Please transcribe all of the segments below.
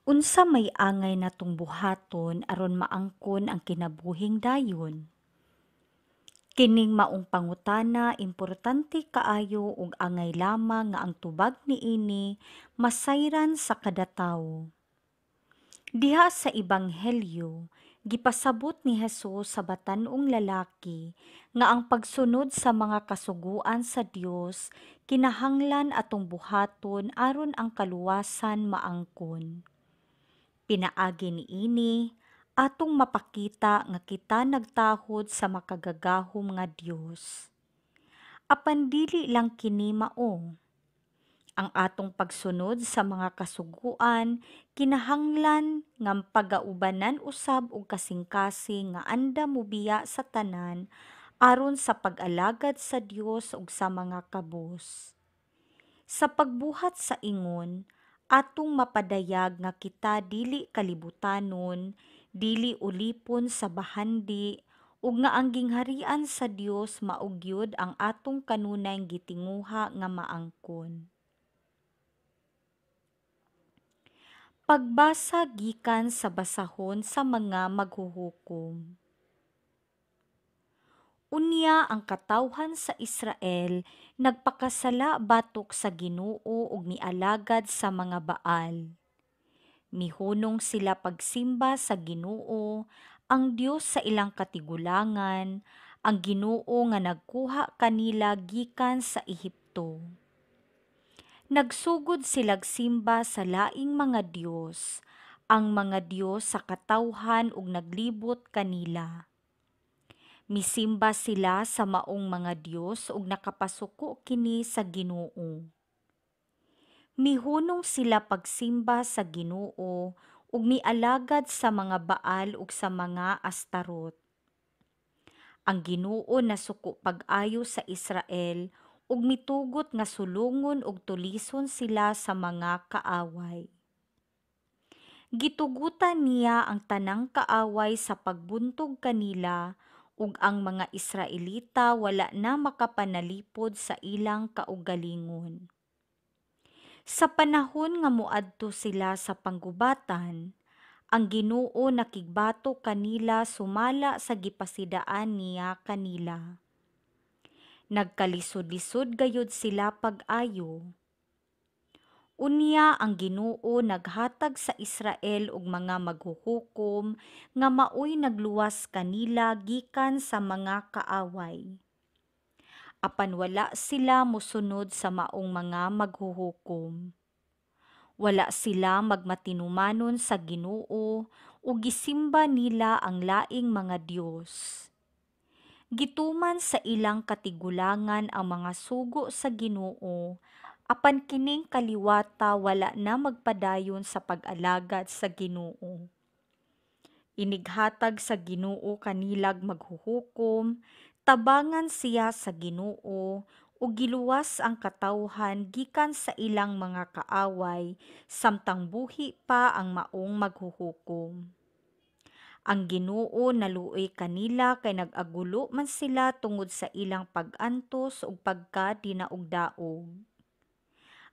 Unsa may angay natong buhaton aron maangkon ang kinabuhing dayon? Kining maong pangutana importante kaayo ug angay lamang nga ang tubag niini masayran sa kada tawo. Diha sa Ebanghelyo, gipasabot ni Jesus sa batan-ong lalaki nga ang pagsunod sa mga kasuguan sa Dios kinahanglan atong buhaton aron ang kaluwasan maangkon. Pinaagi niini, atong mapakita nga kita nagtahod sa makagagahom nga Dios. Apan dili lang kini mao. Ang atong pagsunod sa mga kasuguan kinahanglan nga pagaubanan usab og kasing-kasing nga andam mobiya sa tanan aron sa pag-alagad sa Dios ug sa mga kabus. Sa pagbuhat sa ingon, atong mapadayag nga kita dili kalibutanon, dili ulipon sa bahandi, ug nga ang gingharian sa Dios mao gyud ang atong kanunayng gitinguha nga maangkon. Pagbasa gikan sa basahon sa mga maghuhukom. Unya ang katawhan sa Israel nagpakasala batok sa Ginoo ug mialagad sa mga Baal. Mihunong sila pagsimba sa Ginoo, ang Dios sa ilang katigulangan, ang Ginoo nga nagkuha kanila gikan sa Ehipto. Nagsugod silag simba sa laing mga dios, ang mga dios sa katawhan ug naglibot kanila. Misimba sila sa maong mga dios ug nakapasuko kini sa Ginoo. Mihunong sila pagsimba sa Ginoo ug mialagad sa mga Baal ug sa mga Astarot. Ang Ginoo nasuko pag-ayo sa Israel ug mitugot nga sulungon ug tulison sila sa mga kaaway. Gitugutan niya ang tanang kaaway sa pagbuntog kanila ug ang mga Israelita wala na makapanalipod sa ilang kaugalingon. Sa panahon nga moadto sila sa panggubatan, ang Ginoo nakigbato kanila sumala sa gipasidaan niya kanila. Nagkalisod-lisod gayud sila pag-ayo. Unya ang Ginoo naghatag sa Israel og mga maghuhukom nga maoy nagluwas kanila gikan sa mga kaaway. Apan wala sila mosunod sa maong mga maghuhukom. Wala sila magmatinumanon sa Ginoo ug gisimba nila ang laing mga dios. Gituman sa ilang katigulangan ang mga sugo sa Ginoo, apan kining kaliwata wala na magpadayon sa pag-alagad sa Ginoo. Inighatag sa Ginoo kanilag maghuhukom, tabangan siya sa Ginoo ug giluwas ang katawhan gikan sa ilang mga kaaway samtang buhi pa ang maong maghuhukom. Ang Ginoo naluoy kanila kay nag-agulo man sila tungod sa ilang pag-antos ug pagkadinaogdaog.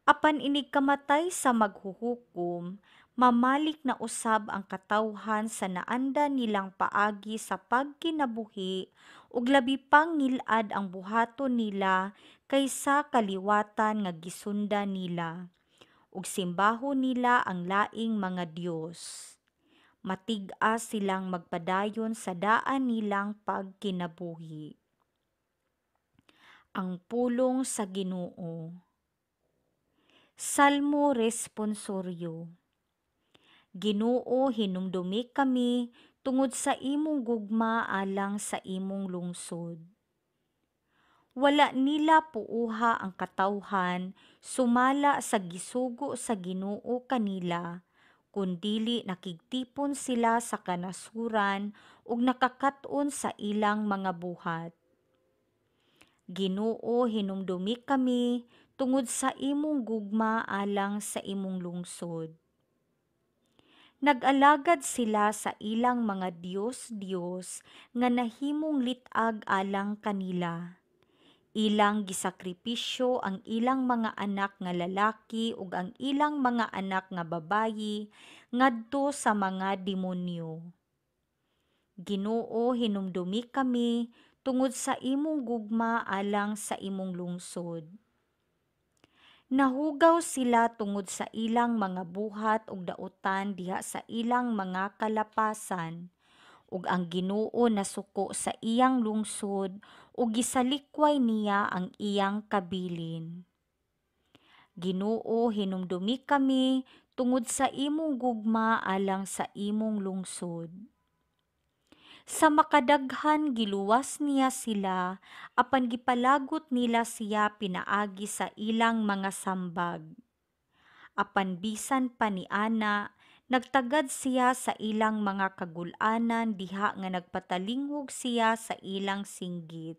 Apan inig kamatay sa maghuhukom, mamalik na usab ang katawhan sa naanda nilang paagi sa pagkinabuhi ug labi pang ngilad ang buhaton nila kaysa kaliwatan nga gisunda nila, ug simbahon nila ang laing mga dios. Matig-a silang magpadayon sa daan nilang pagkinabuhi. Ang pulong sa Ginoo. Salmo Responsoryo. Ginoo, hinumdumi kami tungod sa imong gugma alang sa imong lungsod. Wala nila puuha ang katawhan sumala sa gisugo sa Ginoo kanila, kundili nakigtipon sila sa kanasuran ug nakakaton sa ilang mga buhat. Ginoo, hinumdumi kami tungod sa imong gugma alang sa imong lungsod. Nag-alagad sila sa ilang mga dios-dios nga nahimong lit-ag alang kanila. Ilang gisakripisyo ang ilang mga anak nga lalaki ug ang ilang mga anak nga babayi ngadto sa mga demonyo. Ginoo, hinumdumi kami tungod sa imong gugma alang sa imong lungsod. Nahugaw sila tungod sa ilang mga buhat ug dautan diha sa ilang mga kalapasan, ug ang Ginoo nasuko sa iyang lungsod ug gisalikway niya ang iyang kabilin. Ginoo, hinumdumi kami tungod sa imong gugma alang sa imong lungsod. Sa makadaghan giluwas niya sila, apan gipalagot nila siya pinaagi sa ilang mga sambag. Apan bisan pa niana, nagtagad siya sa ilang mga kagul-anan diha nga nagpatalinghog siya sa ilang singgit.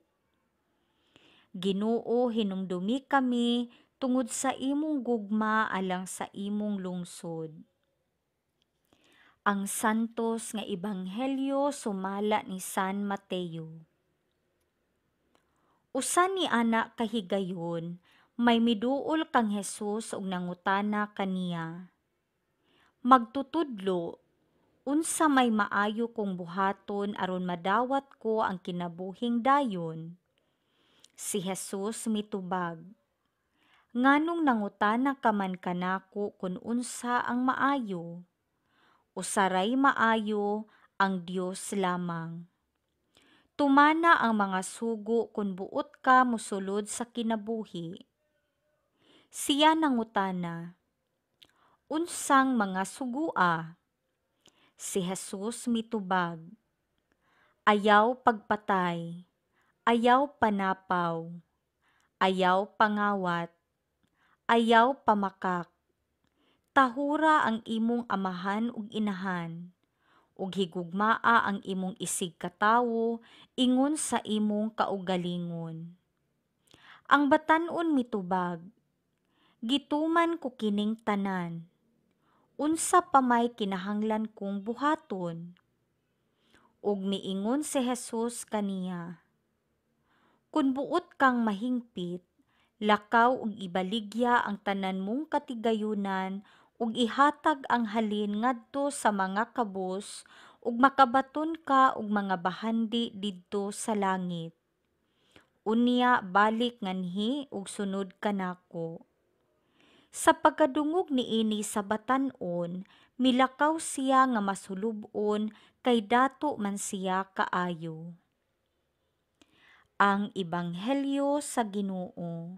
Ginoo, hinumdumi kami tungod sa imong gugma alang sa imong lungsod. Ang Santos nga Ebanghelyo sumala ni San Mateo. Usa ni ana ka higayon, may miduol kang Hesus ug nangutana kaniya, "Magtutudlo, unsa may maayo kong buhaton aron madawat ko ang kinabuhing dayon?" Si Jesus mitubag, "Nganong nangutana ka man kanako kun unsa ang maayo? Usa ray maayo, ang Dios lamang. Tumana ang mga sugo kun buot ka mosulod sa kinabuhi." Siya nangutana, "Unsang mga sugua?" Si Jesus mitubag, "Ayaw pagpatay, ayaw panapaw, ayaw pangawat, ayaw pamakak, tahura ang imong amahan ug inahan, ug higugmaa ang imong isigkatawo ingon sa imong kaugalingon." Ang batan-on mitubag, "Gituman ko kining tanan. Unsa pa may kinahanglan kong buhaton?" Ug miingon si Jesus kaniya, "Kun buot kang mahingpit, lakaw ug ibaligya ang tanan mong katigayunan ug ihatag ang halin ngadto sa mga kabus ug makabaton ka og mga bahandi didto sa langit. Unya balik nganhi ug sunod kanako." Sa pagkadungog niini sa batan-on, milakaw siya nga masulub-on kay dato man siya kaayo. Ang Ebanghelyo sa Ginoo.